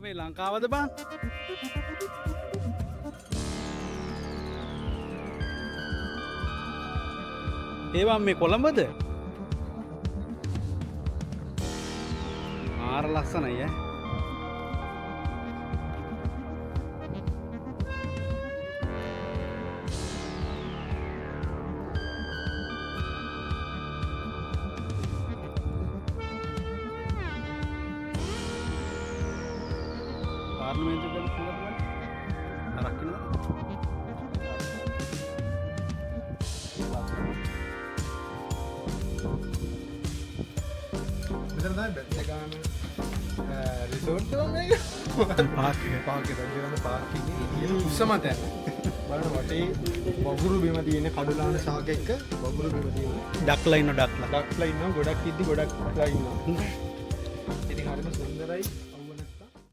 මේ ලංකාවද බං? ඒවා මේ කොළඹද? මාර ලස්සනයි ඈ. පාර්ලිමේන්තුව ගැන මොකද බලන්නේ? අරක් ඉන්නද? මෙතන තමයි බැද්දගාන රිසෝට් එක මේක. පාක් එක. පාක් එක බැද්දගාන පාක් එකේ ඉහළ උස්සම තැන. බලන්න වටේ වගුරු බිම තියෙන කඩුලාන ශාක එක්ක වගුරු බිම තියෙන. ඩක්ලා ඉන්න ඩක්ලා. ඩක්ලා ඉන්නවා ගොඩක් ඉද්දි ගොඩක්ලා ඉන්නවා.